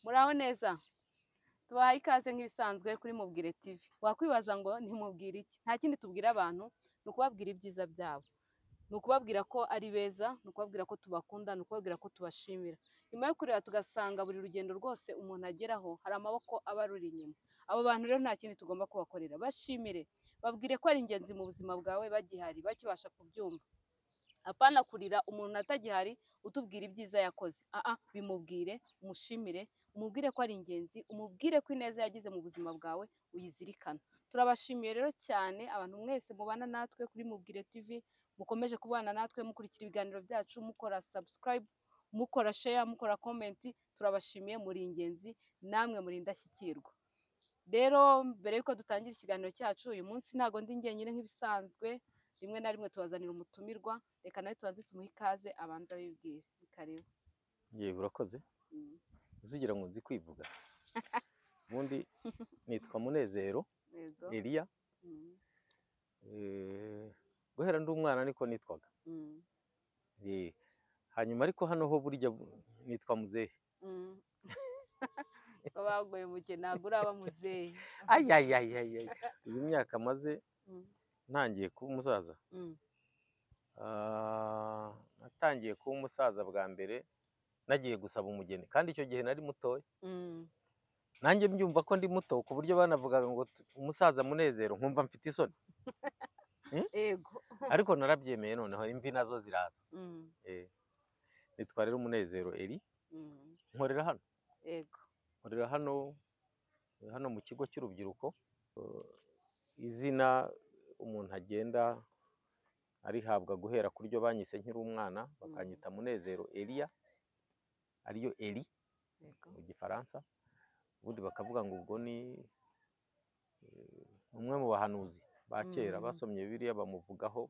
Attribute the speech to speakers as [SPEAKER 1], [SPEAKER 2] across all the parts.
[SPEAKER 1] Muraho neza, tubahaye ikaze nk'ibisanzwe kuri Mubwire TV. Wakwibaza ngo ntimubwire iki? Nta kindi tubwira abantu, ni ukubabwira ibyiza byabo, ni ukubabwira ko ari beza, ni ukubabwira ko tubakunda, ni ukubabwira ko tubashimira. Nyuma yo kureba tugasanga buri rugendo rwose umuntu ageraho hari amaboko aba aruri inyuma. Abo bantu rero nta kindi tugomba kubakorera, bashimire, babwire ko ari ingenzi mu buzima bwawe bagihari, bakibasha kubyumva. Apana kurira umuntu atagihari utubwira ibyiza yakoze. Aa, bimubwire, umushimire, umubwire ko ari ingenzi, umubwire ko ineza yagize mu buzima bwawe uyizirikana. Turabashimiye rero cyane abantu mwese mubana natwe kuri Mubwire TV, mukomeje kubana natwe mukurikira ibiganiro byacu, mukora subscribe, mukora share, mukora comment. Turabashimiye, muri ingenzi, namwe muri indashyikirwa. Rero mbere yuko dutangira ikiganiro cyacu uyu munsi, ntago ndi njyenyine nk'ibisanzwe, rimwe na rimwe tubazanira umutumirwa. Reka nawe tubanze tumuhe ikaze, abanza wibwire. Ni karibu.
[SPEAKER 2] Yego, urakoze. Uzugira ngo nzi kwivuga. Ubundi nitwa Munezero Eliya. Guhera ndi umwana niko nitwaga. Hanyuma ariko hano ho burya nitwa Muzehe.
[SPEAKER 1] Ko bagoye muke, ntabwo uraba muzehe.
[SPEAKER 2] Ayayayayay, izi myaka maze ntangiye kuba umusaza. Natangiye kuba umusaza bwa mbere nagiye gusaba umugeni, kandi icyo gihe nari mutoya. Nanjye mbyumva ko ndi muto, ku buryo banavugaga ngo umusaza Munezero, nkumva mfite isoni. Ariko narabyemeye, noneho imvi nazo ziraza. Nitwa rero Munezero Eli. Nkorera hano. Nkorera hano mu kigo cy'urubyiruko. Izina umuntu agenda arihabwa guhera kuri ryo banyise nkiri umwana, bakanyita Munezero Eliya, ariyo Eli mu Gifaransa. Ubundi bakavuga ngo ubwo ni umwe mu bahanuzi ba kera basomye Bibiliya bamuvugaho,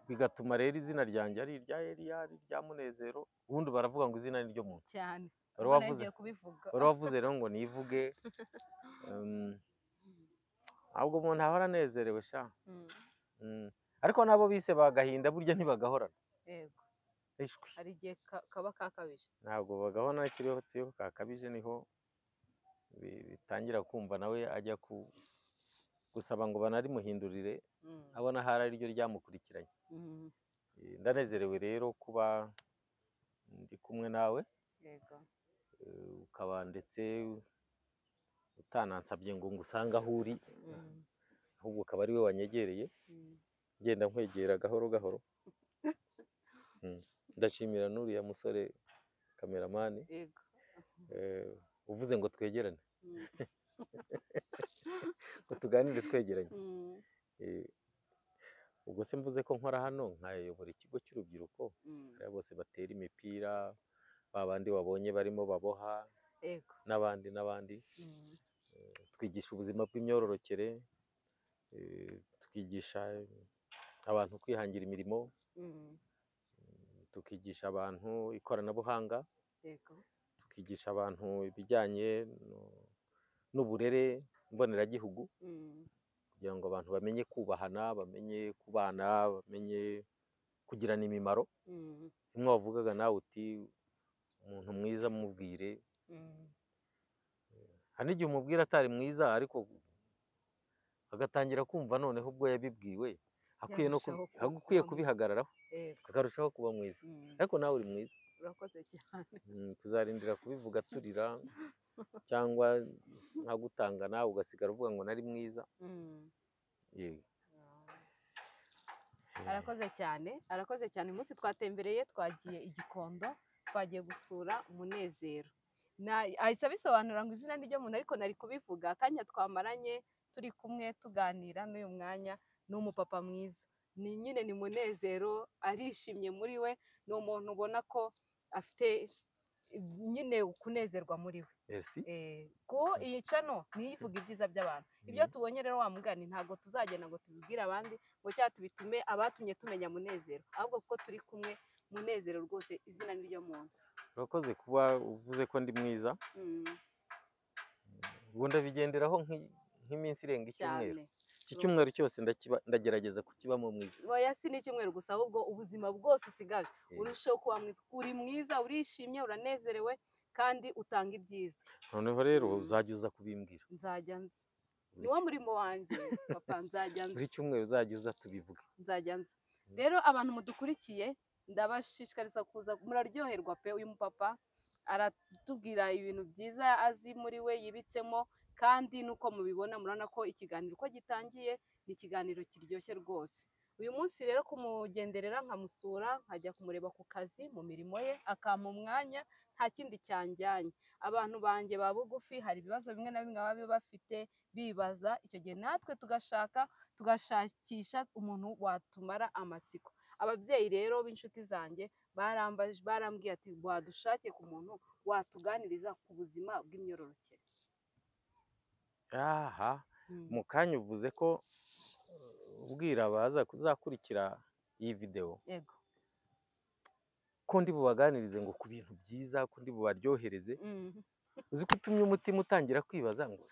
[SPEAKER 2] bigatuma rero izina ryanjye ari irya Eliya, ari irya Munezero. Ubundi baravuga ngo izina ni ryo muntu.
[SPEAKER 1] Cyane.
[SPEAKER 2] Wari
[SPEAKER 1] Ubwo
[SPEAKER 2] wavuze
[SPEAKER 1] nagiye kubivuga.
[SPEAKER 2] Wari wavuze rero ngo nivuge. Ahubwo umuntu ahora anezerewe sha. Ariko nabo bise bagahinda burya ntibagahorana. Ishwi.
[SPEAKER 1] Hari igihe kaba kakabije.
[SPEAKER 2] Ntabwo bagahorana, kiriho tsiyo kakabije niho bitangira kumva nawe ajya gusaba ngo banarimuhindurire, abona ahari ariryo ryamukurikiranye. Ndanezerewe rero kuba ndi kumwe nawe. Ukaba ndetse utanansabye ngo ngusange aho uri, ahubwo ukaba ari we wanyegereye, ngenda nkwegera gahoro gahoro. Ndashimira n'uriya musore kameramani, uvuze ngo twegerane, ngo tuganire twegeranye. Ubwo se mvuze ko nkora hano nkayobora ikigo cy'urubyiruko, hariya bose batera imipira, ba bandi wabonye barimo baboha, n'abandi n'abandi. Twigisha ubuzima bw'imyororokere, twigisha abantu kwihangira imirimo, tukigisha abantu ikoranabuhanga, tukigisha abantu ibijyanye n'uburere mboneragihugu, kugira ngo abantu bamenye kubahana, bamenye kubana, bamenye kugirana imimaro. Bimwe wavugaga nawe uti umuntu mwiza mubwire. Hari n'igihe umubwira atari mwiza, ariko agatangira kumva noneho ubwo yabibwiwe akwiye no
[SPEAKER 1] Yarushaho
[SPEAKER 2] akwiye
[SPEAKER 1] kuba
[SPEAKER 2] kubihagararaho, akarushaho kuba mwiza. Ariko nawe uri mwiza.
[SPEAKER 1] Urakoze cyane.
[SPEAKER 2] Tuzarindira kubivuga turira cyangwa nkagutanga nawe ugasigara uvuga ngo nari mwiza. Yego.
[SPEAKER 1] Arakoze cyane, arakoze cyane. Uyu munsi twatembereye, twagiye i Gikondo, twagiye gusura Munezero. Ahise abisobanura ngo izina ni ryo muntu, ariko nari kubivuga akanya twamaranye turi kumwe tuganira n'uyu mwanya. Ni umupapa mwiza, ni nyine ni Munezero, arishimye muri we, ni umuntu ubona ko afite nyine kunezerwa muri we.
[SPEAKER 2] Merci.
[SPEAKER 1] Ko iyi channel niyo ivuga ibyiza by'abantu. Ibyo tubonye rero wa mugani ntabwo tuzagenda ngo tubibwire abandi ngo cyangwa tubitume abatumye tumenya Munezero, ahubwo kuko turi kumwe Munezero rwose izina ni ryo muntu.
[SPEAKER 2] Urakoze kuba uvuze ko ndi mwiza. Ubwo ndabigenderaho nk'iminsi irenga icyumweru.
[SPEAKER 1] Cyane.
[SPEAKER 2] Iki cyumweru cyose ndagerageza kukibamo mwiza.
[SPEAKER 1] Oya, si n'icyumweru gusa, ahubwo ubuzima bwose usigaje urusheho kuba mwiza. Uri mwiza, urishimye, uranezerewe. Kandi utanga ibyiza.
[SPEAKER 2] Noneho rero uzajya uza kubimbwira.
[SPEAKER 1] Nzajya nza, niwo murimo wanjye papa, nzajya nza
[SPEAKER 2] buri cyumweru, uzajya uza tubivuge.
[SPEAKER 1] Nzajya nza. Rero abantu mudukurikiye, ndabashishikariza kuza, muraryoherwa pe. Uyu mupapa aratubwira ibintu byiza azi muri we yibitsemo, kandi nuko mubibona murabona ko ikiganiro uko gitangiye ni ikiganiro kiryoshye rwose. Uyu munsi rero kumugenderera, nkamusura, nkajya kumureba ku kazi mu mirimo ye, akampa umwanya, nta kindi cyanjyanye. Abantu banjye ba bugufi hari ibibazo bimwe na bimwe baba bafite bibaza, icyo gihe natwe tugashaka, tugashakisha umuntu watumara amatsiko. Ababyeyi rero b'inshuti zanjye barambwiye ati wadushake ku muntu watuganiriza ku buzima bw'imyororokere.
[SPEAKER 2] Aha mu kanya uvuze ko ubwira abaza kuzakurikira iyi videwo
[SPEAKER 1] yego
[SPEAKER 2] ko ndi bubaganirize ngo ku bintu byiza, ko ndi bubaryohereze. Uzi ko utumye umutima utangira kwibaza ngo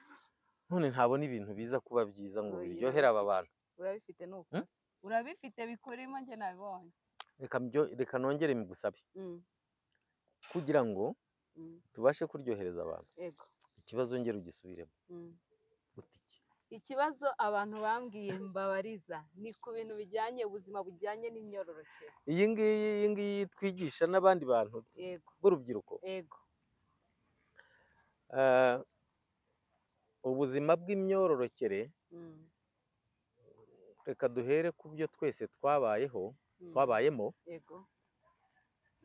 [SPEAKER 2] none ntabona ibintu biza kuba byiza ngo biryohere aba bantu.
[SPEAKER 1] Urabifite nuko urabifite, bikurimo, njye nabibonye.
[SPEAKER 2] Reka nongere migusabe kugira ngo tubashe kuryohereza abantu. Ikibazo ngera ugisubiremo. Utiki
[SPEAKER 1] ikibazo abantu bambwiye mbabariza ni ku bintu bijyanye ubuzima bujyanye n'imyororokere.
[SPEAKER 2] Iyi ngiyi twigisha n'abandi bantu b'urubyiruko.
[SPEAKER 1] Yego.
[SPEAKER 2] Ubuzima bw'imyororokere, reka duhere ku byo twese twabayeho, twabayemo.
[SPEAKER 1] Yego.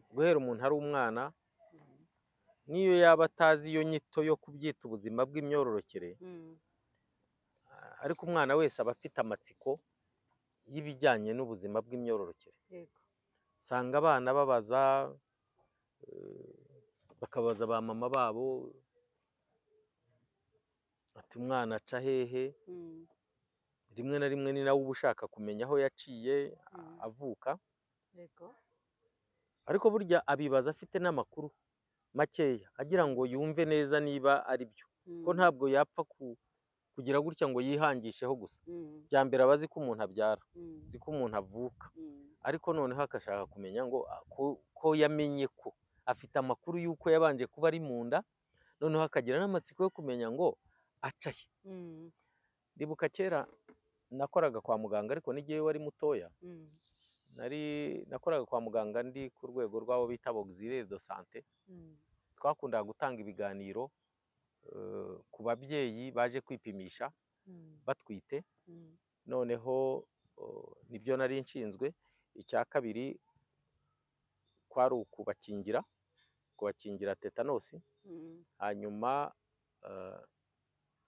[SPEAKER 2] Guhera umuntu ari umwana, niyo yaba atazi iyo nyito yo kubyita ubuzima bw'imyororokere, ariko umwana wese aba afite amatsiko y'ibijyanye n'ubuzima bw'imyororokere.
[SPEAKER 1] Yego.
[SPEAKER 2] Usanga abana babaza, bakabaza ba mama babo ati umwana aca hehe? Rimwe na rimwe ni nawe uba ushaka kumenya aho yaciye avuka.
[SPEAKER 1] Yego.
[SPEAKER 2] Ariko burya abibaza afite n'amakuru makeya, agira ngo yumve neza niba ari byo, ko ntabwo yapfa kugira gutya ngo yihangisheho gusa. Bya mbere aba azi ko umuntu abyara, azi ko umuntu avuka, ariko noneho akashaka kumenya ngo ko yamenye ko afite amakuru y'uko yabanje kuba ari mu nda, noneho akagira n'amatsiko yo kumenya ngo aca he. Ndibuka kera nakoraga kwa muganga, ariko n'igihe wari mutoya, nari nakoraga kwa muganga ndi ku rwego rw'abo bita auxiliaire de santé. Twakundaga gutanga ibiganiro ku babyeyi baje kwipimisha batwite. Noneho nibyo nari nshinzwe. Icya kabiri kwari ukubakingira, kubakingira tetanosi, hanyuma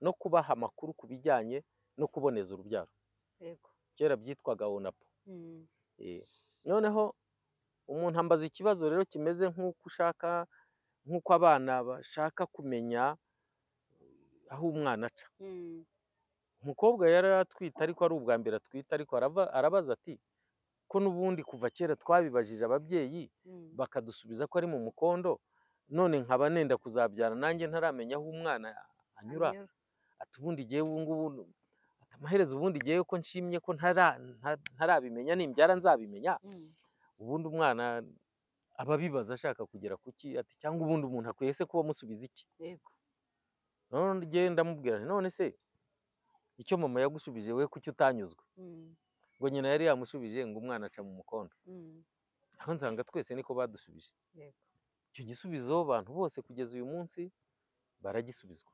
[SPEAKER 2] no kubaha amakuru ku bijyanye no kuboneza urubyaro.
[SPEAKER 1] Yego.
[SPEAKER 2] Kera byitwaga onapo. Noneho umuntu ambaza ikibazo rero kimeze nk'uko ushaka, nk'uko abana bashaka kumenya aho umwana aca. Umukobwa yari atwite, ariko ari ubwa mbere atwite, ariko arabaza ati ko n'ubundi kuva kera twabibajije ababyeyi bakadusubiza ko ari mu mukondo, none nkaba nenda kuzabyara nanjye ntaramenya aho umwana anyura. Ati ubundi igihe ubu ngubu, amaherezo ubundi igihe ko nshimye ko ntarabimenya, nimbyara nzabimenya. Ubundi umwana aba abibaza ashaka kugera kuki, ati cyangwa ubundi umuntu akwiye se kuba amusubiza iki?
[SPEAKER 1] Yego.
[SPEAKER 2] None njye ndamubwira nti none se icyo mama yagusubije we kuki utanyuzwe? Ngo nyina yari yamushubije ngo umwana aca mu mukondo. Aho nsanga twese niko badusubije.
[SPEAKER 1] Yego.
[SPEAKER 2] Icyo gisubizo abantu bose kugeza uyu munsi baragisubizwa.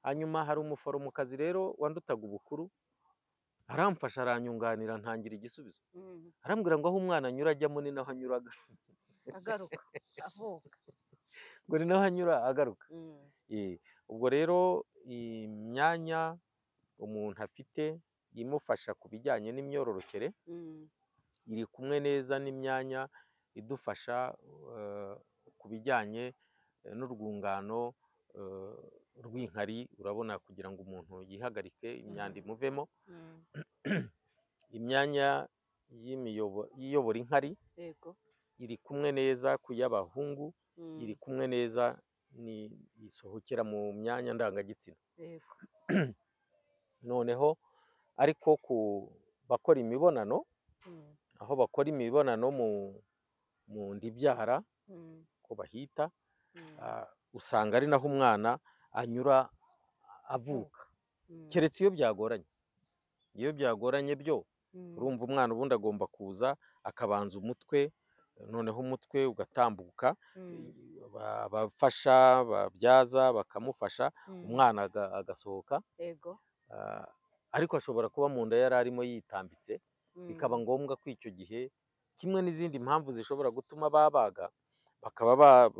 [SPEAKER 2] Hanyuma hari umuforomokazi rero wandutaga ubukuru, aramfasha aranyunganira ntangira igisubizo. Arambwira ngo aho umwana anyura ajyamo ni naho anyura
[SPEAKER 1] agaruka avuka,
[SPEAKER 2] ngo ni naho anyura agaruka. Ubwo rero imyanya umuntu afite imufasha ku bijyanye n'imyororokere iri kumwe neza n'imyanya idufasha ku bijyanye n'urwungano rw'inkari. Urabona, kugira ngo umuntu yihagarike imyanda imuvemo, imyanya y'iyobora inkari iri kumwe neza ku y'abahungu, iri kumwe neza ni isohokera mu myanya ndangagitsina. Noneho ariko ku bakora imibonano, aho bakora imibonano mu nda ibyara ko bahita, Usanga ari naho umwana anyura avuka, keretse iyo byagoranye. Iyo byagoranye byo urumva umwana ubundi agomba kuza akabanza umutwe, noneho umutwe ugatambuka, abafasha babyaza bakamufasha, umwana agasohoka. Ariko ashobora kuba mu nda yari arimo yitambitse, bikaba ngombwa ko icyo gihe kimwe n'izindi mpamvu zishobora gutuma babaga, bakaba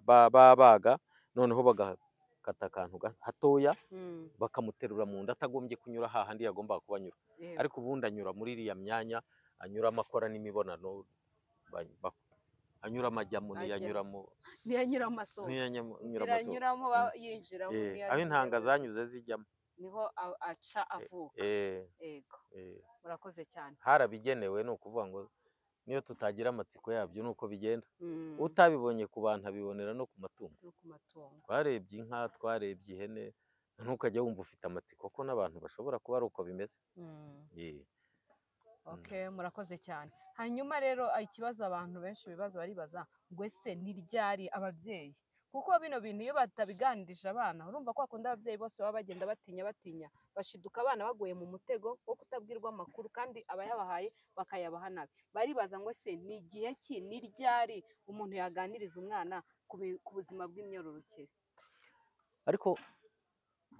[SPEAKER 2] babaga, noneho bagakata akantu hatoya, bakamuterura mu nda atagombye kunyura hahandi yagombaga kuba anyura. Ariko ubundi anyura muri iriya myanya anyuramo akora n'imibonano, anyuramo ajyamo, ntiyanyuramo,
[SPEAKER 1] ntiyanyuramo asohoka, ntiyanyuramo yinjiramo,
[SPEAKER 2] aho intanga zanyuze zijyamo
[SPEAKER 1] niho aca avuka. Yego, murakoze cyane.
[SPEAKER 2] Harabigenewe, ni ukuvuga ngo niyo tutagira amatsiko yabyo nuko bigenda. Utabibonye ku bantu abibonera no ku matungo. Twarebye inka, twarebye ihene, ntukajya wumva ufite amatsiko ko n'abantu bashobora kuba ari uko bimeze.
[SPEAKER 1] Okay, murakoze cyane. Hanyuma rero ikibazo abantu benshi bibaza, baribaza ngo ese ni ryari ababyeyi, kuko bino bintu iyo batabiganirije abana, urumva ko akunda ababyeyi bose baba bagenda batinya bashiduka abana baguye mu mutego wo kutabwirwa amakuru, kandi abayabahaye bakayabaha nabi. Baribaza ngo ese ni igihe ki, ni ryari umuntu yaganiriza umwana ku buzima bw'imyororokere?
[SPEAKER 2] Ariko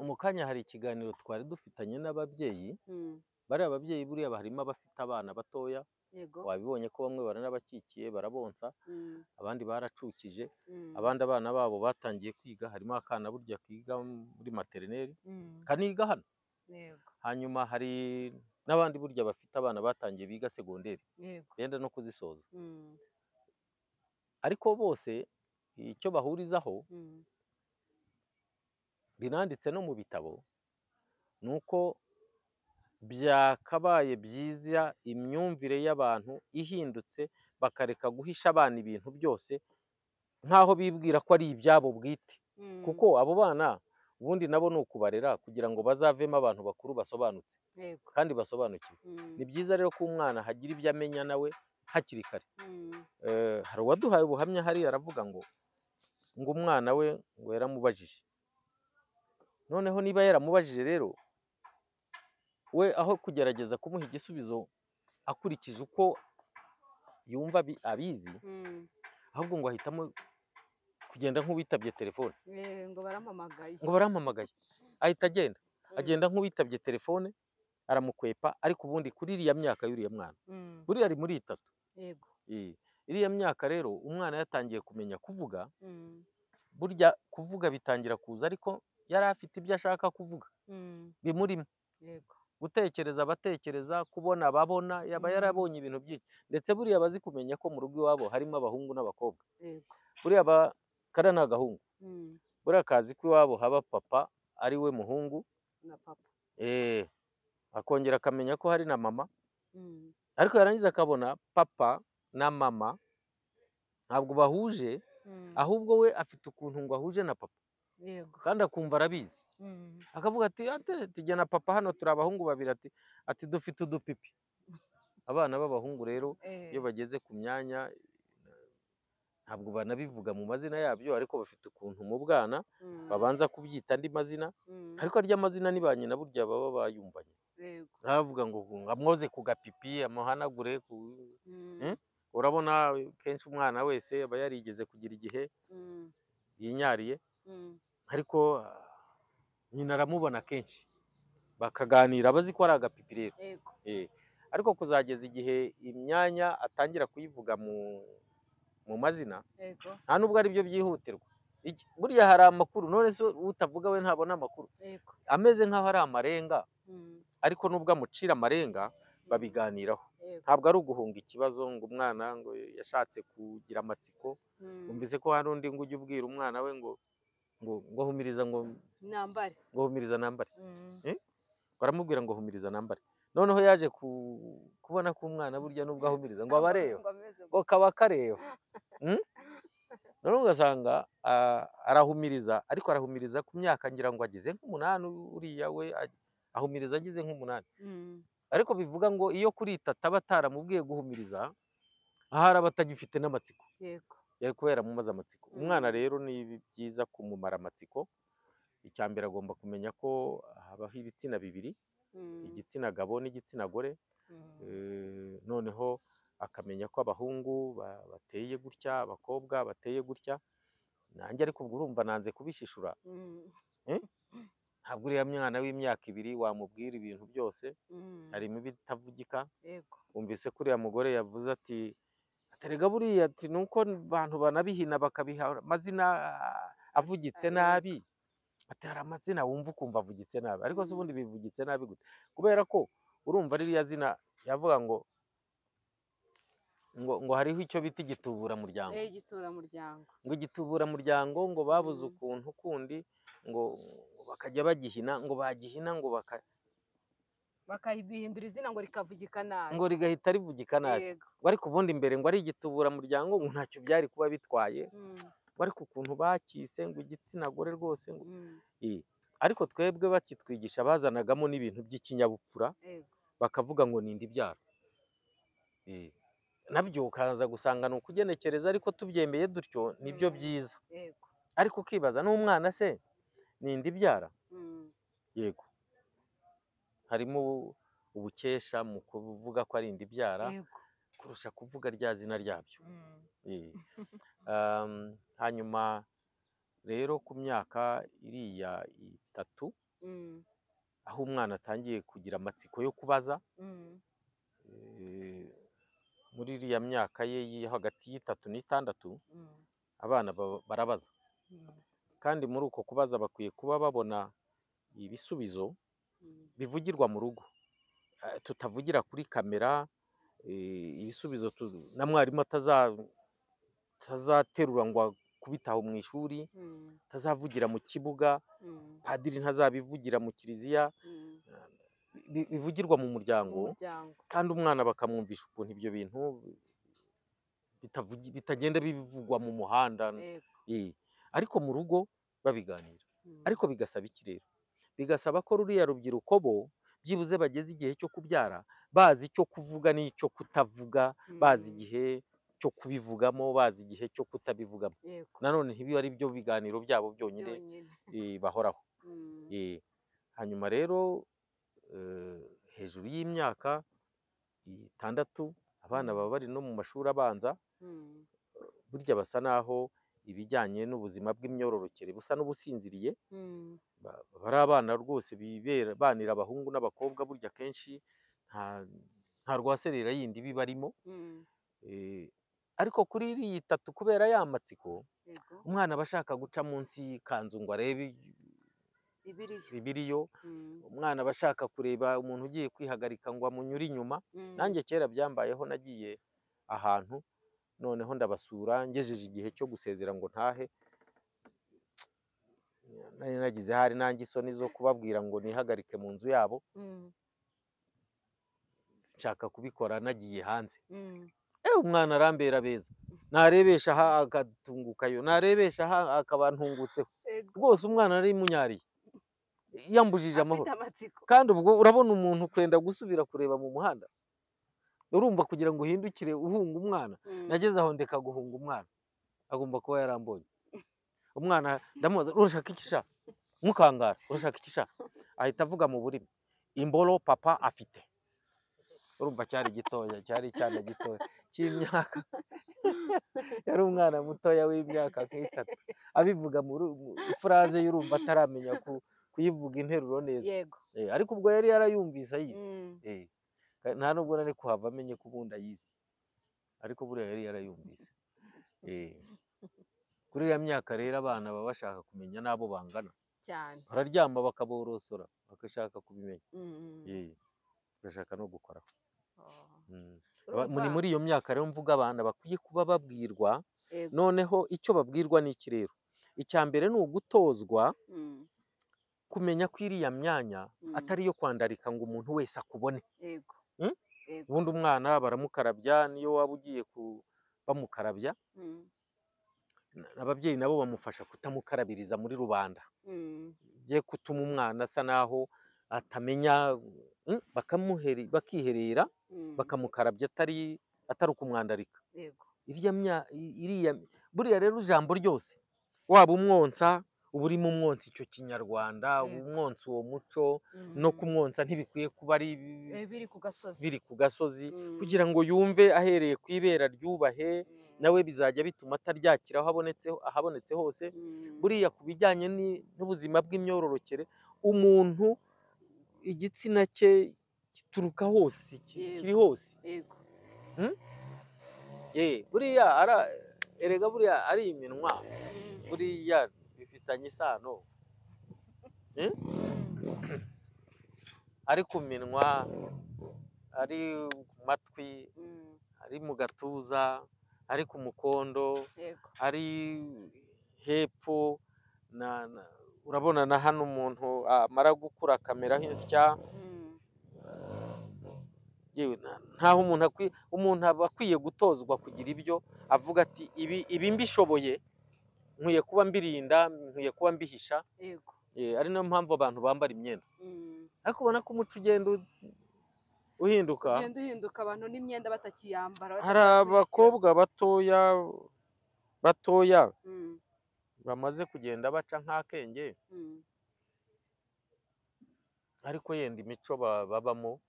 [SPEAKER 2] mu kanya hari ikiganiro twari dufitanye n'ababyeyi. Bariya ababyeyi buriya harimo abafite abana batoya, wabibonye ko bamwe baranabakikiye barabonsa, abandi baracukije, abandi abana babo batangiye kwiga. Harimo akana burya kiga muri materineri, kaniga hano. Hanyuma hari n'abandi burya bafite abana batangiye biga segonderi, benda no kuzisoza. Ariko bose icyo bahurizaho binanditse no mu bitabo, nuko byakabaye byiza imyumvire y'abantu ihindutse, bakareka guhisha abana ibintu byose nkaho bibwira ko ari ibyabo bwite. Kuko abo bana ubundi nabo ni ukubarera kugira ngo bazavemo abantu bakuru basobanutse kandi basobanukiwe. Ni byiza rero ko umwana hagira ibyo amenya nawe hakiri kare. Hari uwaduhaye ubuhamya hariya aravuga ngo umwana we ngo yaramubajije. Noneho niba yaramubajije rero, we aho kugerageza kumuha igisubizo akurikije uko yumva abizi, ahubwo ngo ahitamo kugenda nk'uwitabye telefone.
[SPEAKER 1] Ngo barampamagaye,
[SPEAKER 2] ngo barampamagaye, ahita agenda agenda nk'uwitabye telefone, aramukwepa. Ariko ubundi kuri iriya myaka y'uriya mwana, buriya ari muri 3.
[SPEAKER 1] Yego.
[SPEAKER 2] Iriya myaka rero umwana yatangiye kumenya kuvuga. Burya kuvuga bitangira kuza, ariko yari afite ibyo ashaka kuvuga bimurimo.
[SPEAKER 1] Yego.
[SPEAKER 2] Gutekereza abatekereza, kubona ababona, yaba yarabonye ibintu byinshi. Ndetse buriya bazi kumenya ko mu rugo iwabo harimo abahungu n'abakobwa.
[SPEAKER 1] Yego.
[SPEAKER 2] Buriya kariya ni agahungu. Buriya kazi ko iwabo haba papa ari we muhungu
[SPEAKER 1] na papa.
[SPEAKER 2] Akongera akamenya ko hari na mama. Ariko yarangiza akabona papa na mama ntabwo bahuje, ahubwo we afite ukuntu ngo ahuje na papa.
[SPEAKER 1] Yego.
[SPEAKER 2] Kandi akumva arabizi. Akavuga ati tujya na papa hano turi abahungu babiri, ati dufite udupipi. Abana b'abahungu rero iyo bageze ku myanya ntabwo banabivuga mu mazina yabyo, ariko bafite ukuntu mu bwana babanza kubyita andi mazina, ariko arya mazina ni ba nyina burya baba bayumvanye. Aravuga ngo amwoze ku gapipi, amuhanagure ku Urabona kenshi umwana wese aba yarigeze kugira igihe yinyariye, ariko nyina aramubona kenshi bakaganira, bazi ko ari agapipi rero. Ariko kuzageza igihe imyanya atangira kuyivuga mu mazina, nta nubwo ari byo byihutirwa. Burya hari amakuru, none se utavuga we ntabona amakuru, ameze nkaho ari amarenga, ariko nubwo amucira amarenga babiganiraho. Ntabwo ari uguhunga ikibazo ngo umwana ngo yashatse kugira amatsiko. Umvise ko hari undi ngo ujye ubwira umwana we ngo ngo humiriza, ngo
[SPEAKER 1] nambare,
[SPEAKER 2] ngo humiriza nambare. Baramubwira ngo humiriza nambare. Noneho yaje kubona ko umwana burya nubwo ahumiriza ngo abareba, ngo kaba kareba. Noneho ugasanga arahumiriza, ariko arahumiriza ku myaka ngira ngo ageze nk'umunani, uriya we ahumiriza ageze nk'umunani. Ariko bivuga ngo iyo kuri 3 aba ataramubwiye guhumiriza, ahari aba atagifite n'amatsiko.
[SPEAKER 1] Yego.
[SPEAKER 2] Yari kuba yaramumaze amatsiko. Umwana rero ni byiza kumumara amatsiko. Icya mbere agomba kumenya ko habaho ibitsina bibiri, igitsina gabo n'igitsina gore. Noneho akamenya ko abahungu bateye gutya, abakobwa bateye gutya. Nanjye ariko ubwo urumva nanze kubishishura. Ntabwo uriya mwana w'imyaka 2 wamubwira ibintu byose, harimo ibitavugika. Wumvise ko uriya mugore yavuze ati aterega buriya ati nuko abantu banabihina bakabiha amazina avugitse nabi, ati hari amazina wumva ukumva avugitse nabi, ariko se ubundi bivugitse nabi gute? Kubera ko urumva ririya zina yavuga ngo ngo hariho icyo bita igituburamuryango. Ngo igituburamuryango ngo babuze ukuntu kundi ngo bakajya bagihina, ngo bagihina ngo
[SPEAKER 1] bakabihindura izina ngo rikavugika nabi,
[SPEAKER 2] ngo rigahita rivugika nabi. Ngo ariko ubundi mbere ngo ari igituburamuryango ngo ntacyo byari kuba bitwaye, ngo ariko ukuntu bakise ngo igitsina gore rwose ngo ariko twebwe bakitwigisha bazanagamo n'ibintu by'ikinyabupfura, bakavuga ngo ninde ibyaro. Nabyo ukaza gusanga ni ukugenekereza, ariko tubyemeye dutyo nibyo byiza. Ariko ukibaza n'umwana se ninde ibyara? Yego, harimo ubukesha mu kuvuga ko ari indibyara kurusha kuvuga rya zina ryabyo. Hanyuma rero ku myaka iriya 3 aho umwana atangiye kugira amatsiko yo kubaza, muri iriya myaka ye hagati y'3 n'6 abana barabaza. Kandi muri uko kubaza bakwiye kuba babona ibisubizo bivugirwa mu rugo, tutavugira kuri kamera, ibisubizo na mwarimu atazaterura ngo akubitaho mu ishuri, atazavugira mu kibuga, padiri ntazabivugira mu kiliziya, bivugirwa mu muryango. Kandi umwana bakamwumvisha ukuntu ibyo bintu bitagenda bivugwa mu muhanda, ariko mu rugo babiganira. Ariko bigasaba iki rero? Bigasaba ko ruriya rubyiruko bo byibuze bageze igihe cyo kubyara bazi icyo kuvuga n'icyo kutavuga, bazi igihe cyo kubivugamo, bazi igihe cyo kutabivugamo. Nanone ntibiba ari byo biganiro byabo byonyine bahoraho. Hanyuma rero hejuru y'imyaka 6 abana baba bari no mu mashuri abanza, burya basa naho ibijyanye n'ubuzima bw'imyororokere busa n'ubusinziriye. Bari abana rwose bibera banira abahungu n'abakobwa, burya kenshi nta rwaserera yindi bibarimo. Ariko kuri iriya 3 kubera ya matsiko, umwana aba ashaka guca munsi y'ikanzu ngo arebe ibiriyo, umwana aba ashaka kureba umuntu ugiye kwihagarika ngo amunyure inyuma. Nanjye kera byambayeho, nagiye ahantu noneho ndabasura ngejeje igihe cyo gusezera ngo ntahe, nari nagize hari nanjye isoni zo kubabwira ngo nihagarike mu nzu yabo, nshaka kubikora nagiye hanze. Umwana arambera beza, narebesha aha agatungukayo, narebesha aha akabantungutseho rwose. Umwana ari munyariye yambujije amahoro. Kandi ubwo urabona umuntu kwenda gusubira kureba mu muhanda, urumva kugira ngo uhindukire uhunga umwana. Nageze aho ndeka guhunga umwana, agomba kuba yarambonye. Umwana ndamubaza urashaka iki sha? Mukangara urashaka iki sha? Ahita avuga mu burimi imboro papa afite. Urumva cyari gitoya, cyari icyana gitoya cy'imyaka, yari umwana mutoya w'imyaka nk'3, abivuga muri phrase y'urumva ataramenya kuyivuga interuro neza. Ariko ubwo yari yarayumvise ayizi. Nta nubwo nari kuhava amenye ko ubundi ayizi, ariko buriya yari yarayumvise. Kuri iriya myaka rero abana baba bashaka kumenya n'abo bangana
[SPEAKER 1] cyane,
[SPEAKER 2] bararyama bakaborosora bagashaka kubimenya, bagashaka no gukoraho. Muri iyo myaka rero mvuga abana bakwiye kuba babwirwa. Noneho icyo babwirwa ni iki rero? Icya mbere ni ugutozwa kumenya ko iriya myanya atari iyo kwandarika ngo umuntu wese akubone. Ubundi umwana baramukarabya, niyo waba ugiye bamukarabya, ababyeyi nabo bamufasha kutamukarabiriza muri rubanda, bye kutuma umwana asa naho atamenya, bakiherera bakamukarabya atari ukumwandarika. Iriya Buriya rero ijambo ryose waba umwonsa, uba urimo umwonsa icyo kinyarwanda, uba umwonsa uwo muco, no kumwonsa ntibikwiye kuba ari
[SPEAKER 1] biri ku gasozi,
[SPEAKER 2] biri ku gasozi, kugira ngo yumve ahereye ku ibera ryubahe, nawe bizajya bituma ataryakira aho ahabonetse hose. Buriya ku bijyanye n'ubuzima bw'imyororokere, umuntu igitsina cye gituruka hose, kiri hose. Buriya erega buriya ari iminwa, buriya bifitanye isano. Ari ku minwa, ari ku matwi, ari mu gatuza, ari ku mukondo, ari hepfo, urabona na hano umuntu amara gukura akameraho insya. Ntaho umuntu aba akwiye gutozwa kugira ibyo avuga ati ibi mbishoboye nkwiye kuba mbirinda, nkwiye kuba mbihisha. Ari nayo mpamvu abantu bambara imyenda. Ariko ubona ko umuco ugenda uhinduka,
[SPEAKER 1] abantu n'imyenda batakiyambara.
[SPEAKER 2] Hari abakobwa batoya bamaze kugenda baca nk'akenge, ariko yenda imico babamo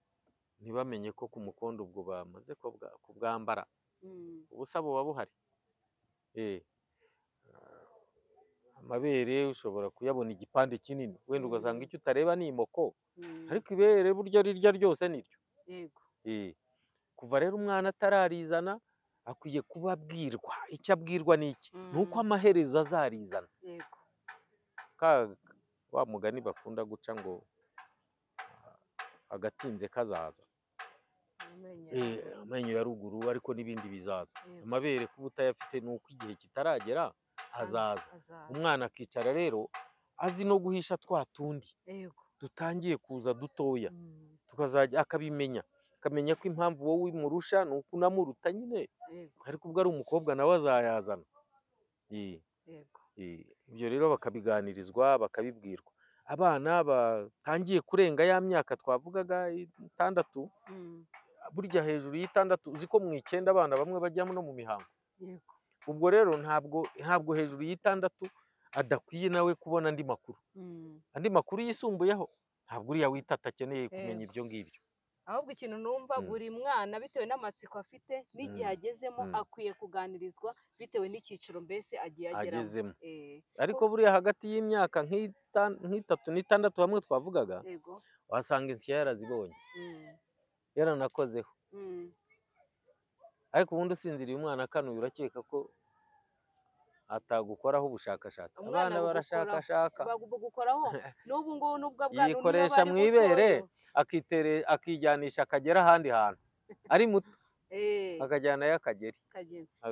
[SPEAKER 2] ntibamenye ko ku mukondo ubwo bamaze kubwambara, ubusa buba buhari. Amabere ushobora kuyabona igipande kinini, wenda ugasanga icyo utareba ni imoko, ariko ibere burya rirya ryose niryo. Kuva rero umwana atararizana akwiye kuba abwirwa. Icyo abwirwa ni iki? Ni uko amaherezo azarizana. Wa mugani bakunda guca ngo agatinze kazaza, amenyo ya ruguru, ariko n'ibindi bizaza. Amabere kuba utayafite ni uko igihe kitaragera azaza. Umwana akicara rero azi no guhisha twa tundi dutangiye kuza dutoya, tukazajya akabimenya, akamenya ko impamvu wowe umurusha ni uko unamuruta nyine, ariko ubwo ari umukobwa nawe azayazana. Ibyo rero bakabiganirizwa, bakabibwirwa. Abana batangiye kurenga ya myaka twavugaga 6, burya hejuru y'6, uzi ko mu 9 abana bamwe bajyamo no mu mihango. Ubwo rero ntabwo hejuru y'6 adakwiye nawe kubona andi makuru, andi makuru yisumbuyeho. Ntabwo uriya witata akeneye kumenya ibyo ngibyo.
[SPEAKER 1] Ahubwo ikintu numva, buri mwana bitewe n'amatsiko afite n'igihe agezemo akwiye kuganirizwa bitewe n'icyiciro mbese agiye
[SPEAKER 2] ageramo. Ariko buriya hagati y'imyaka nk'itatu n'itandatu hamwe twavugaga, wasanga insya yarazibonye, yaranakozeho. Ariko ubundi usinziriye umwana akanuye, urakeka ko atagukoraho ubushakashatsi. Abana barashakashaka,
[SPEAKER 1] bagukoraho n'ubu ngubu nubwo bwana
[SPEAKER 2] yikoresha mu ibere, akijyanisha akagera ahandi hantu ari muto, akajyanayo akageri.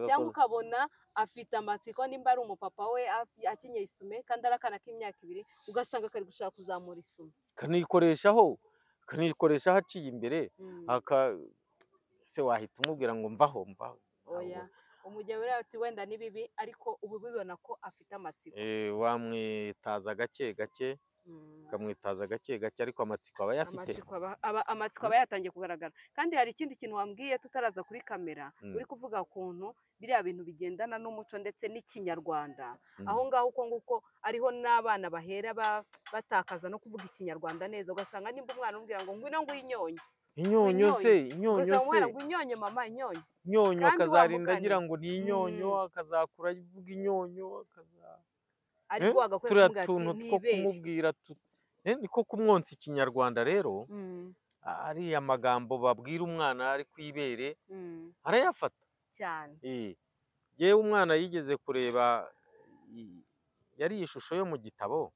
[SPEAKER 1] Cyangwa ukabona afite amatsiko, nimba ari umupapa we akenyeye isume kandi ari akana k'imyaka 2, ugasanga kari gushaka kuzamura isume,
[SPEAKER 2] kanikoreshaho aciye imbere. Se wahita umubwira ngo mvaho mvaho?
[SPEAKER 1] Oya, umugabo rero ati wenda ni bibi, ariko ubu bibona ko afite amatsiko.
[SPEAKER 2] Wamwitaza gake gake, ukamwitaza gake gake, ariko amatsiko aba ayafite.
[SPEAKER 1] Amatsiko aba yatangiye kugaragara. Kandi hari ikindi kintu wambwiye tutaraza kuri kamera, uri kuvuga ukuntu biriya bintu bigendana n'umuco ndetse n'ikinyarwanda. Aho ngaho uko nguko ariho n'abana bahera batakaza no kuvuga ikinyarwanda neza, ugasanga nimba umwana umubwira ngo ngwino nguinyonye,
[SPEAKER 2] inyonyo se, inyonyo se,
[SPEAKER 1] ngo inyonyo mama, inyonyo,
[SPEAKER 2] inyonyo, akazarinda agira ngo ni inyonyo, akazakura avuga inyonyo,
[SPEAKER 1] ariko agakwiye kumubwira ati
[SPEAKER 2] ni ibere. Niko kumwonsa ikinyarwanda rero, ariya magambo babwira umwana ari ku ibere arayafata
[SPEAKER 1] cyane.
[SPEAKER 2] Yewe umwana yigeze kureba, yari ishusho yo mu gitabo,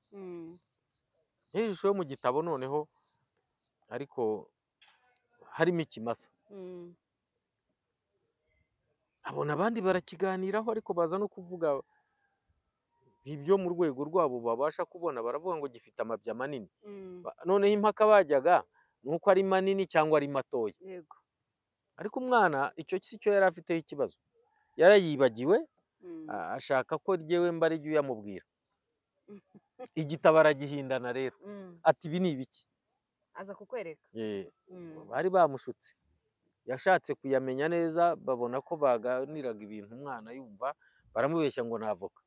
[SPEAKER 2] yari ishusho yo mu gitabo noneho ariko harimo ikimasa. Abona abandi barakiganiraho, ariko baza no kuvuga ibyo mu rwego rwabo babasha kubona, baravuga ngo gifite amabya manini. Noneho impaka bajyaga nuko ari manini cyangwa ari matoya. Ariko umwana icyo si cyo yari afiteho ikibazo, yarayibagiwe, ashaka ko ryewe mba ari uyamubwira. Igitabo aragihindana rero, ati ibi ni ibiki?
[SPEAKER 1] Aza kukwereka.
[SPEAKER 2] Bari bamushutse, yashatse kuyamenya neza, babona ko baganiraga ibintu umwana yumva, Baramubeshya ngo ni avoka.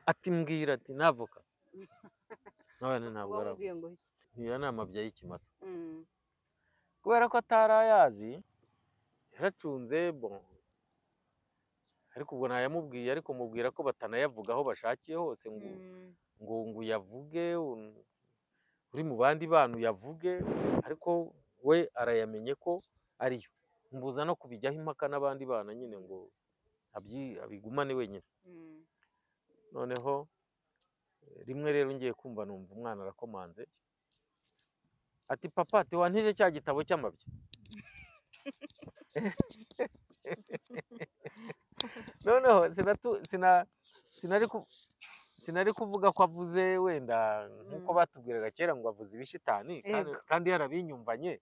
[SPEAKER 2] Ati mbwira ati ni avoka. None ntabwo ari avoka. Niyo ni amabya y'ikimasa. Kubera ko atari ayazi yaracunze bon. Ariko ubwo nayamubwiye, ariko mubwira ko batanayavuga aho bashakiye hose, ngo ngo uyavuge uri mu bandi bantu yavuge, ariko we arayamenye ko ariyo. Mbuza no kubijyaho impaka n'abandi bana nyine ngo abigumane wenyine. Noneho rimwe rero ngiye kumva numva umwana arakomanze ati papa, ati wantije cya gitabo cy'amabya. Noneho sinari kuvuga ko avuze wenda nkuko batubwiraga kera ngo avuze ibishitani, kandi yarabinyumvanye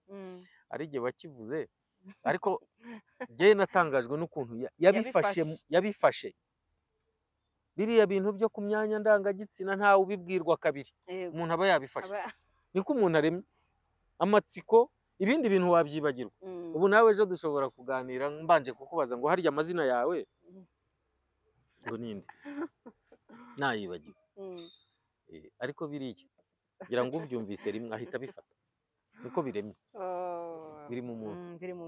[SPEAKER 2] ari igihe bakivuze, ariko njye natangajwe n'ukuntu yabifashe biriya bintu byo ku myanya ndangagitsina ntawe ubibwirwa kabiri, umuntu aba yabifashe. Niko umuntu aremye amatsiko, ibindi bintu wabyibagirwa. Ubu nawe ejo dushobora kuganira mbanje kukubaza ngo harya amazina yawe ngo ninde, nayibagiwe. Ariko biriya ngira ngo ubyumvise rimwe ahita abifata, niko biremye, biri mu muntu,
[SPEAKER 1] biri mu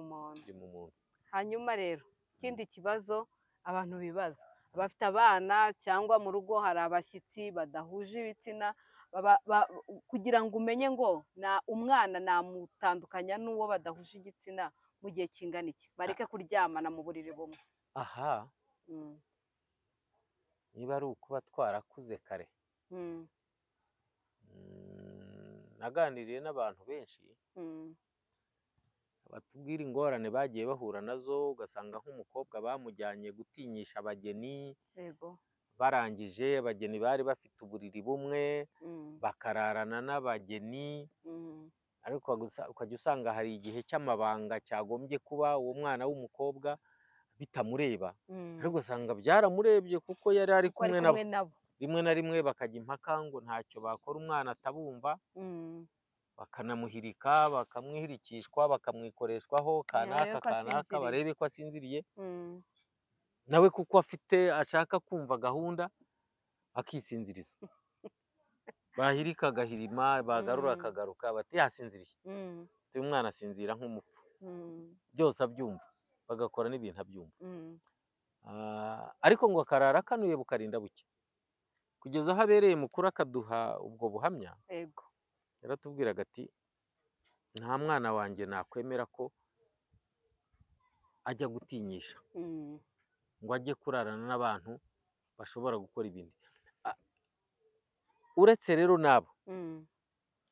[SPEAKER 1] muntu. Hanyuma rero ikindi kibazo abantu bibaza, abafite abana cyangwa mu rugo hari abashyitsi badahuje ibitsina, kugira ngo umenye ngo na umwana namutandukanya n'uwo badahuje igitsina mu gihe kingana iki, bareke kuryamana mu buriri bumwe.
[SPEAKER 2] Aha niba ari ukuba twarakuze kare, naganiriye n'abantu benshi batubwira ingorane bagiye bahura nazo, ugasanga nk'umukobwa bamujyanye gutinyisha abageni, barangije abageni bari bafite uburiri bumwe bakararana n'abageni, ariko ukajya usanga hari igihe cy'amabanga cyagombye kuba uwo mwana w'umukobwa bitamureba, ariko ugasanga byaramurebye kuko yari ari kumwe nabo. Rimwe na rimwe bakajya impaka ngo ntacyo bakora umwana atabumva, bakanamuhirika, bakamwihirikishwa, bakamwikoreshwaho kanaka kanaka, barebe ko asinziriye nawe kuko afite ashaka kumva gahunda akisinziriza. Bahirika agahirima, bagarura akagaruka, bati yasinziriye. Uyu mwana asinzira nk'umupfu, byose abyumva, bagakora n'ibintu abyumva. Ariko ngo akarara akanuye bukarinda buke, kugeza aho abereye mukuru akaduha ubwo buhamya. Yaratubwiraga ati nta mwana wanjye nakwemera ko ajya gutinyisha ngo ajye kurarana n'abantu bashobora gukora ibindi. Uretse rero nabo,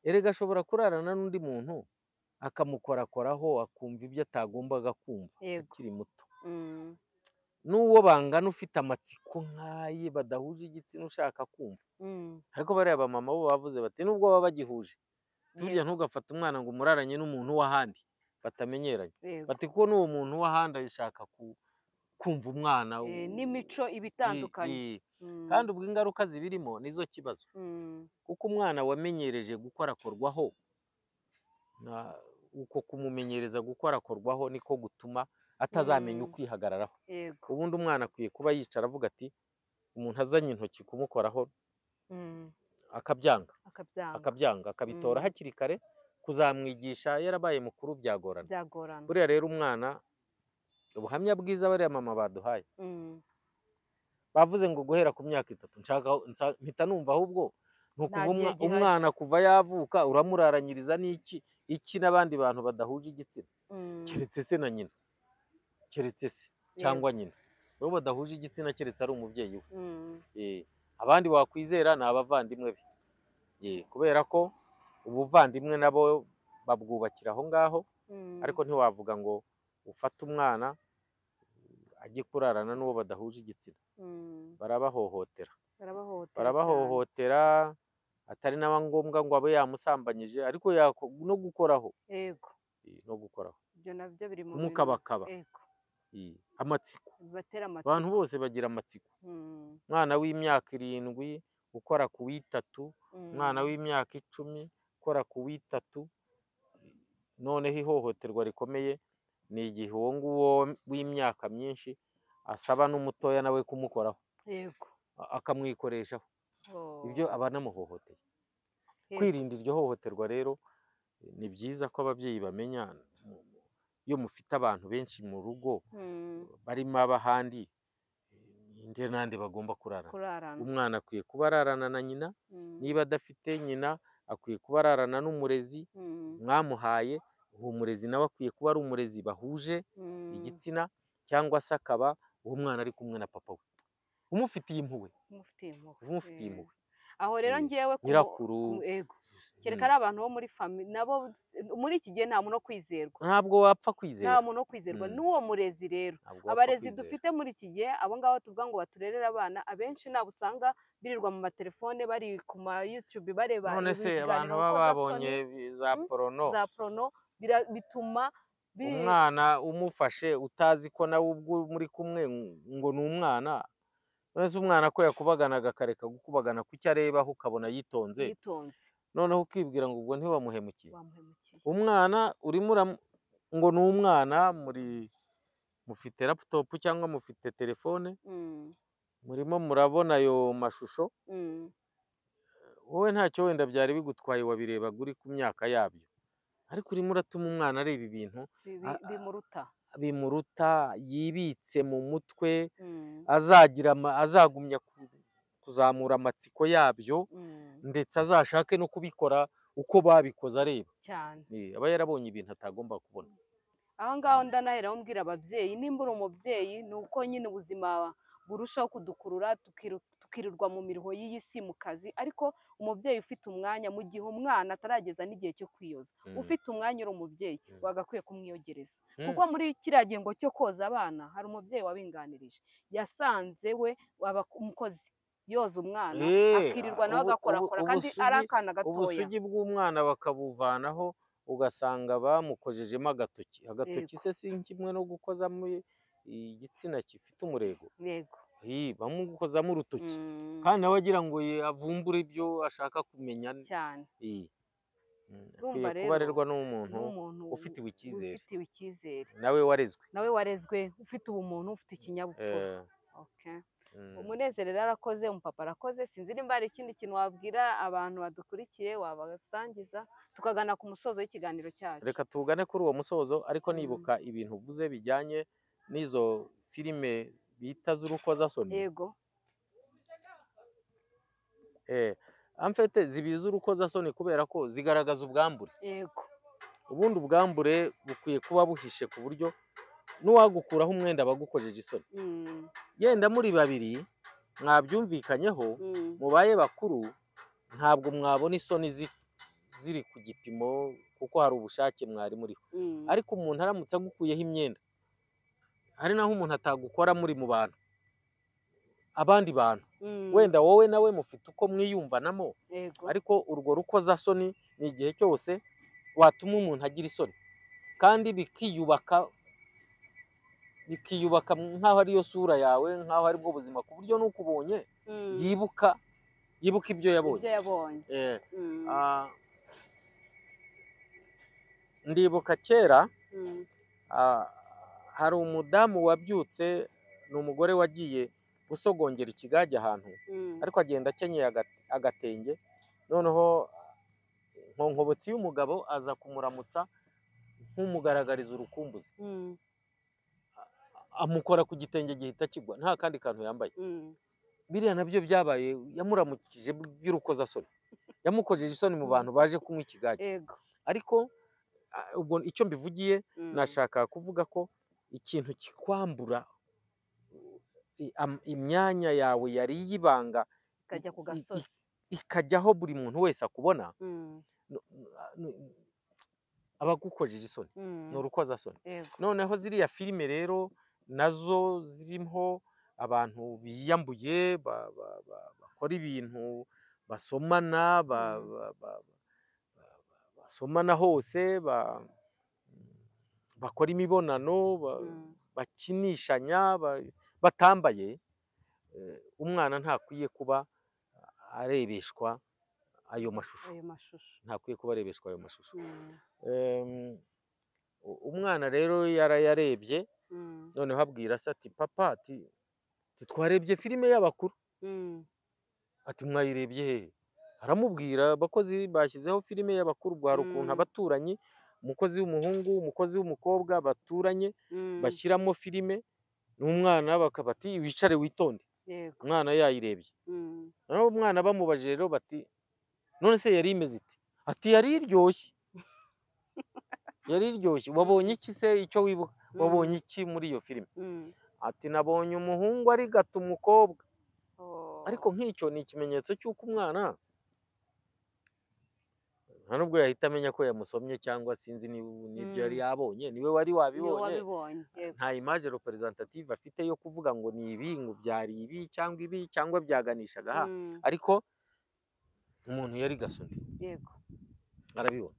[SPEAKER 2] erega ashobora kurarana n'undi muntu akamukorakoraho akumva ibyo atagombaga kumva akiri muto. N'uwo bangana ufite amatsiko nk'aye badahuje igitsina ushaka kumva. Ariko bariya bamama bo bavuze bati nubwo baba bagihuje, burya ntugafate umwana ngo umuraranye n'umuntu w'ahandi batamenyeranye, bati kuko n'uwo muntu w'ahandi ashaka kumva umwana
[SPEAKER 1] n'imico ibitandukanye.
[SPEAKER 2] Kandi ubwo ingaruka zibirimo nizo kibazo, kuko umwana wamenyereje gukorakorwaho, uko kumumenyereza gukorakorwaho niko gutuma atazamenya ukwihagararaho. Ubundi umwana akwiye kuba yicara avuga ati umuntu azanye intoki kumukoraho akabyanga, akabitora hakiri kare, kuzamwigisha yarabaye mukuru byagorana. Buriya rero umwana, ubuhamya bwiza bariya mama baduhaye, bavuze ngo guhera ku myaka 3 nshaka mpita numva ahubwo nukuva umwana kuva yavuka uramuraranyiriza n'iki iki n'abandi bantu badahuje igitsina, keretse se na nyina, keretse se cyangwa nyina bo badahuje igitsina, keretse ari umubyeyi we. Abandi wakwizera ni abavandimwe be, kubera ko ubuvandimwe nabo babwubakira aho ngaho, ariko ntiwavuga ngo ufate umwana ajye kurarana n'uwo badahuje igitsina. Barabahohotera, barabahohotera, atari na ngombwa ngo abe yamusambanyije, ariko no gukoraho, no gukoraho
[SPEAKER 1] ibyo nabyo biri mu
[SPEAKER 2] kumukabakaba, amatsiko. Abantu bose bagira amatsiko. Umwana w'imyaka 7 ukora ku w'itatu, umwana w'imyaka 10 ukora ku w'itatu. Noneho ihohoterwa rikomeye ni igihe uwo nguwo w'imyaka myinshi asaba n'umutoya nawe kumukoraho,
[SPEAKER 1] yego,
[SPEAKER 2] akamwikoreshaho, ibyo aba anamuhohoteye. Kwirinda iryo hohoterwa rero ni byiza ko ababyeyi bamenya, iyo mufite abantu benshi mu rugo barimo ab'ahandi, nde n'andi bagomba kurarana. Umwana akwiye kuba ararana na nyina, niba adafite nyina akwiye kuba ararana n'umurezi mwamuhaye, uwo murezi nawe akwiye kuba ari umurezi bahuje igitsina, cyangwa se akaba uwo mwana ari kumwe na papa we umufitiye impuhwe, umufitiye impuhwe.
[SPEAKER 1] Aho rero ngewe
[SPEAKER 2] nyirakuru,
[SPEAKER 1] yego, kereka ari abantu bo muri family nabo muri iki gihe nta muntu wo kwizerwa,
[SPEAKER 2] ntabwo wapfa kwizera,
[SPEAKER 1] nta muntu wo kwizerwa n'uwo murezi. Rero abarezi dufite muri iki gihe, abo ngabo tuvuga ngo baturerere abana, abenshi nabo usanga birirwa mu matelefone, bari ku ma YouTube bareba.
[SPEAKER 2] None se abantu baba babonye za porono,
[SPEAKER 1] za porono bituma
[SPEAKER 2] umwana umufashe utazi ko nawe ubwo muri kumwe ngo ni umwana. None se umwana ko yakubaganaga akareka gukubagana, kuki arebaho ukabona yitonze, noneho ukibwira ngo ubwo ntiwamuhemukiye. Umwana urimo ngo ni umwana, muri mufite laptop cyangwa mufite telefone, murimo murabona ayo mashusho, wowe ntacyo wenda byari bigutwaye, wabirebaga uri ku myaka yabyo, ariko urimo uratuma umwana areba ibintu bimuruta, yibitse mu mutwe, azagira azagumya kuzamura amatsiko yabyo, ndetse azashake no kubikora uko babikoze areba
[SPEAKER 1] cyane.
[SPEAKER 2] Aba yarabonye ibintu atagomba kubona.
[SPEAKER 1] Aho ngaho ndanahera mbwira ababyeyi, nimba uri umubyeyi ni uko nyine ubuzima burushaho kudukurura, tukirirwa mu miruho y'iyi si mu kazi, ariko umubyeyi ufite umwanya, mu gihe umwana atarageza n'igihe cyo kwiyoza, ufite umwanya uri umubyeyi wagakwiye kumwiyogereza, kuko muri kiriya gihe cyo koza abana hari umubyeyi wabinganirije, yasanze we waba umukozi yoza umwana akirirwa nawe agakorakora, kandi ari akana gatoya.
[SPEAKER 2] Ubusugi bw'umwana bakabuvanaho, ugasanga bamukojejemo agatoki. Agatoki se si kimwe no gukozamo igitsina gifite umurego,
[SPEAKER 1] yego,
[SPEAKER 2] bamukozamo urutoki, kandi nawe agira ngo avumbure ibyo ashaka kumenya
[SPEAKER 1] cyane.
[SPEAKER 2] Akwiye kuba arerwa n'umuntu ufitiwe icyizere, nawe
[SPEAKER 1] warezwe, ufite ubumuntu, ufite ikinyabupfura. Umunezero rero arakoze, umupapa arakoze. Sinzi nimba hari ikindi kintu wabwira abantu badukurikiye, wabasangiza tukagana ku musozo w'ikiganiro cyacu.
[SPEAKER 2] Reka tugane kuri uwo musozo, ariko nibuka ibintu uvuze bijyanye n'izo filime bita z'urukozasoni.
[SPEAKER 1] Yego.
[SPEAKER 2] Amfete zibiza urukozasoni kubera ko zigaragaza ubwambure.
[SPEAKER 1] Yego.
[SPEAKER 2] Ubundi ubwambure bukwiye kuba buhishe ku buryo n'uwagukuraho umwenda bagukojeje isoni. Yenda muri babiri mwabyumvikanyeho, mubaye bakuru, ntabwo mwabona isoni ziri ku gipimo, kuko hari ubushake mwari muriho. Ariko umuntu aramutse agukuyeho imyenda, hari naho umuntu atagukora muri mu bantu, abandi bantu, wenda wowe nawe mufite uko mwiyumvanamo, ariko urwo rukozasoni ni igihe cyose watuma umuntu agira isoni, kandi bikiyubaka nk'aho ariyo sura yawe, nk'aho ari bwo buzima, ku buryo n'ukubonye yibuka ibyo yabonye. Ndibuka kera hari umudamu wabyutse, ni umugore wagiye gusogongera ikigage ahantu, ariko agenda akenyeye agatenge, noneho nkonkobotsi y'umugabo aza kumuramutsa nk'umugaragariza urukumbuzi, amukora ku gitenge gihita kigwa, nta kandi kantu yambaye. Biriya nabyo byabaye, yamuramukije by'urukozasoni, yamukojeje isoni mu bantu baje kunywa ikigage. Ariko ubwo icyo mbivugiye, nashaka kuvuga ko ikintu kikwambura imyanya yawe yari y'ibanga,
[SPEAKER 1] ikajya ku gasozi,
[SPEAKER 2] ikajyaho buri muntu wese akubona, abagukojeje isoni, ni urukozasoni. Noneho ziriya filime rero nazo zirimo abantu biyambuye, bakora ibintu, basomana, basomana hose, bakora imibonano, bakinishanya, batambaye. Umwana ntakwiye kuba arebeshwa ayo mashusho, ntakwiye kuba arebeshwa ayo mashusho. Umwana rero yarayarebye, Noneho abwira se ati papa, ati twarebye filime y'abakuru. Ati mwayirebye hehe? Aramubwira abakozi bashyizeho filime y'abakuru, ubwo hari ukuntu abaturanyi, umukozi w'umuhungu, umukozi w'umukobwa baturanye bashyiramo filime n'umwana bakaba ati wicare witonde. Umwana yayirebye. Noneho umwana bamubajije rero bati none se yari imeze ite? Ati yari iryoshye. Yari iryoshye. Wabonye iki se icyo wibuka? Wabonye iki muri iyo filime? Ati nabonye umuhungu arigata umukobwa. Ariko nk'icyo ni ikimenyetso cy'uko umwana nta nubwo yahita amenya ko yamusomye cyangwa sinzi n'ibyo yari yabonye, niwe wari wabibonye. Nta image représentative afite yo kuvuga ngo ni ibi, ngo byari ibi cyangwa ibi cyangwa byaganishaga aha. Ariko umuntu yari gasundi. Arabibona.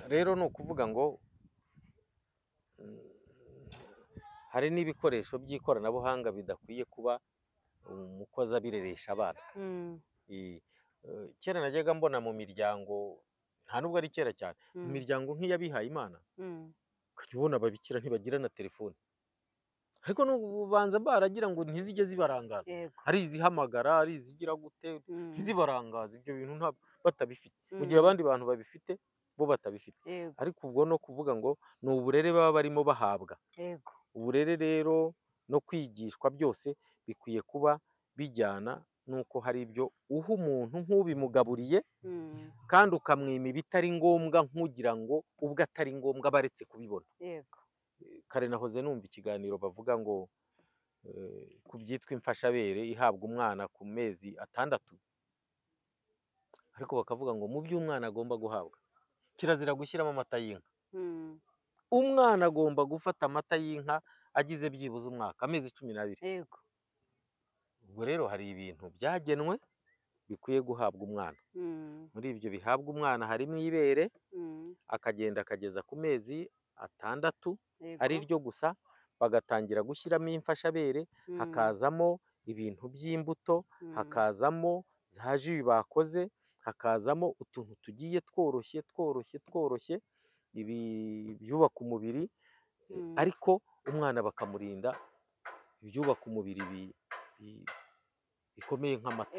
[SPEAKER 2] Rero ni ukuvuga ngo hari n'ibikoresho by'ikoranabuhanga bidakwiye kuba umukozi abireresha abana. Kera najyaga mbona mu miryango, nta nubwo ari kera cyane, mu miryango nk'iy'abihaye Imana, ukajya ubona ababikira ntibagira na telefone. Ariko n'ubanza baragira ngo ntizijye zibarangaza. Ari izihamagara, ari izigira gute, ntizibarangaza, ibyo bintu ntabwo batabifite. Mu gihe abandi bantu babifite, bo batabifite. Ariko ubwo no kuvuga ngo ni uburere baba barimo bahabwa. Uburere rero no kwigishwa byose bikwiye kuba bijyana nuko hari ibyo uha umuntu nk'ubimugaburiye kandi ukamwima ibitari ngombwa nk'ugira ngo ubwo atari ngombwa baretse kubibona. Kare nahoze numva ikiganiro bavuga ngo ku byitwa imfashabere ihabwa umwana ku mezi 6, ariko bakavuga ngo mu byo umwana agomba guhabwa kirazira gushyiramo amata y'inka. Umwana agomba gufata amata y'inka agize byibuze umwaka, amezi 12. Ubwo rero hari ibintu byagenwe bikwiye guhabwa umwana. Muri ibyo bihabwa umwana harimo ibere, akagenda akageza ku mezi 6 ari ryo gusa, bagatangira gushyiramo imfashabere, hakazamo ibintu by'imbuto, hakazamo za jus bakoze, hakazamo utuntu tugiye tworoshye tworoshye tworoshye, ibi byubaka umubiri, ariko umwana bakamurinda ibyubaka umubiri bikomeye nk'amata,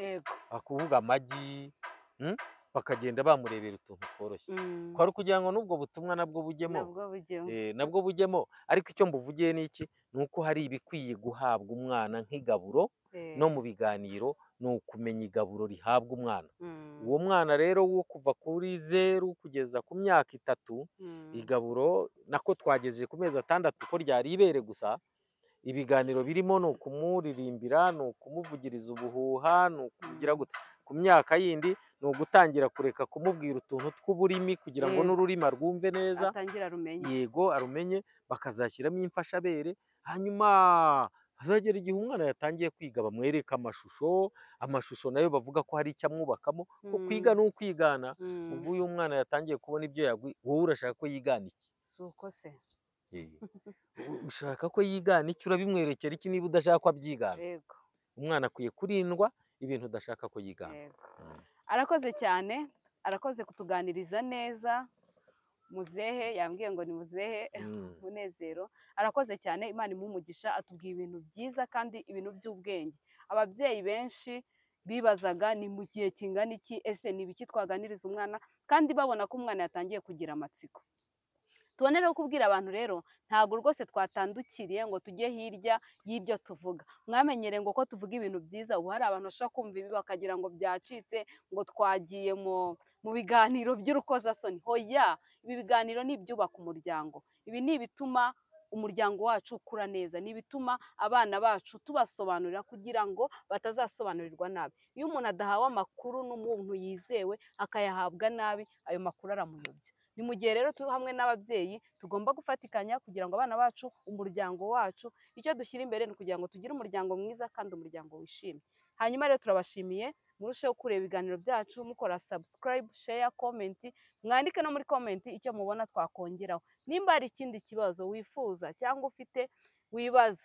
[SPEAKER 2] akuvuga amagi, bakagenda bamurebera utuntu tworoshye. Kwari kugira ngo n'ubwo butumwa nabwo bujyemo, nabwo bujyemo. Ariko icyo mbuvugiye ni iki? Ni uko hari ibikwiye guhabwa umwana nk'igaburo, no mu biganiro ni ukumenya igaburo rihabwa umwana. Uwo mwana rero wo kuva kuri 0 kugeza ku myaka 3, igaburo nako twagejeje ku mezi 6 ko ryari ibere gusa. Ibiganiro birimo ni ukumuririmbira, ni ukumuvugiriza ubuhuha, ni ukugira gute. Ku myaka yindi ni ugutangira kureka kumubwira utuntu tw'uburimi kugira ngo n'ururimi arwumve neza, yego arumenye, bakazashyiramo imfashabere. Hanyuma hazagera igihe umwana yatangiye kwiga bamwereka amashusho, amashusho nayo bavuga ko hari icyo amwubakamo, ko kwiga ni ukwigana. Ubwo uyu mwana yatangiye kubona ibyo yagwi, wowe urashaka ko yigana iki?
[SPEAKER 1] Suko se
[SPEAKER 2] ushaka ko yigana iki? Urabimwerekera iki niba udashaka ko abyigana? Umwana akwiye kurindwa ibintu udashaka ko yigana.
[SPEAKER 1] Arakoze cyane, arakoze kutuganiriza neza. Muzehe yambwiye ngo ni muzehe Munezero, arakoze cyane, Imana imuhe umugisha, atubwiye ibintu byiza kandi ibintu by'ubwenge. Ababyeyi benshi bibazaga ni mu gihe kingana iki, ese ni ibiki twaganiriza umwana, kandi babona ko umwana yatangiye kugira amatsiko. Tubonere kubwira abantu rero ntabwo rwose twatandukiriye ngo tujye hirya y'ibyo tuvuga. Mwamenyere ngo ko tuvuga ibintu byiza, ubu hari abantu bashobora kumva ibi bakagira ngo byacitse, ngo twagiye mu biganiro by'urukozasoni. Hoya, ibi biganiro ni ibyubaka umuryango, ibi ni ibituma umuryango wacu ukura neza, ni ibituma abana bacu tubasobanurira kugira ngo batazasobanurirwa nabi. Iyo umuntu adahawe amakuru n'umuntu yizewe akayahabwa nabi, ayo makuru aramuyobya. Ni mu gihe rero turi hamwe n'ababyeyi tugomba gufatikanya kugira ngo abana bacu, umuryango wacu, icyo dushyira imbere ni kugira ngo tugire umuryango mwiza kandi umuryango wishimye. Hanyuma rero turabashimiye, murusheho kureba ibiganiro byacu, mukora subscribe, share, comment, mwandike no muri comment icyo mubona twakongeraho. Nimba hari ikindi kibazo wifuza cyangwa ufite wibaza,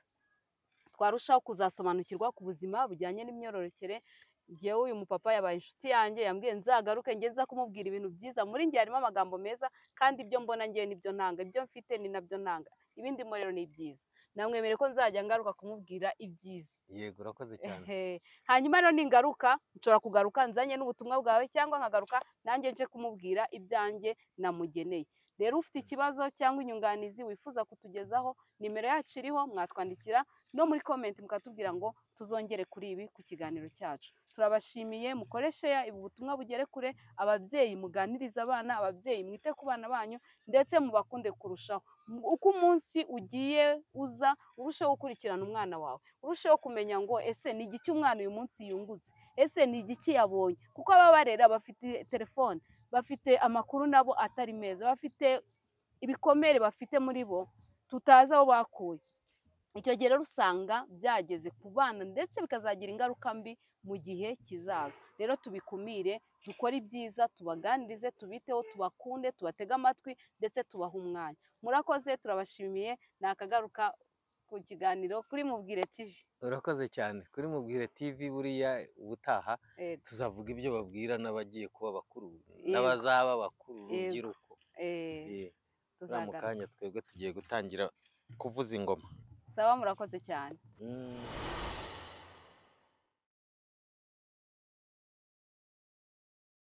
[SPEAKER 1] twarushaho kuzasobanukirwa ku buzima bujyanye n'imyororokere. Njyewe uyu mupapa yabaye inshuti yanjye, yambwiye nzagaruke njye nza kumubwira ibintu byiza. Muri njye harimo amagambo meza, kandi ibyo mbona njye nibyo ntanga, ibyo mfite ni nabyo ntanga, ibindi mo rero ni byiza. Namwemere ko nzajya ngaruka kumubwira ibyiza.
[SPEAKER 2] Yego, urakoze cyane.
[SPEAKER 1] Hanyuma rero ningaruka, nshobora kugaruka nzanye n'ubutumwa bwawe, cyangwa nkagaruka nanjye nje kumubwira ibyanjye namugeneye. Rero ufite ikibazo cyangwa inyunganizi wifuza kutugezaho, nimero yacu iriho, mwatwandikira no muri comment mukatubwira ngo tuzongere kuri ibi ku kiganiro cyacu. Turabashimiye, mukore share, ubu butumwa bugere kure. Ababyeyi muganirize abana, ababyeyi mwite ku bana banyu, ndetse mubakunde kurushaho. Uko umunsi ugiye uza, urusheho gukurikirana umwana wawe, urusheho kumenya ngo ese ni igiki umwana uyu munsi yungutse, ese ni igiki yabonye, kuko ababarera bafite telefone, bafite amakuru nabo atari meza, bafite ibikomere bafite muri bo tutazi aho bakuye. Icyo gihe rero usanga byageze ku bana, ndetse bikazagira ingaruka mbi mu gihe kizaza. Rero tubikumire, dukore ibyiza, tubaganirize, tubiteho, tubakunde, tubatege amatwi, ndetse tubahe umwanya. Murakoze, turabashimiye. Ni akagaruka ku kiganiro kuri Mubwire TV.
[SPEAKER 2] Urakoze cyane. Kuri Mubwire TV buriya ubutaha tuzavuga ibyo babwira n'abagiye kuba bakuru, n'abazaba bakuru, urubyiruko. Mu kanya twebwe tugiye gutangira kuvuza ingoma.
[SPEAKER 1] Sawa, murakoze cyane.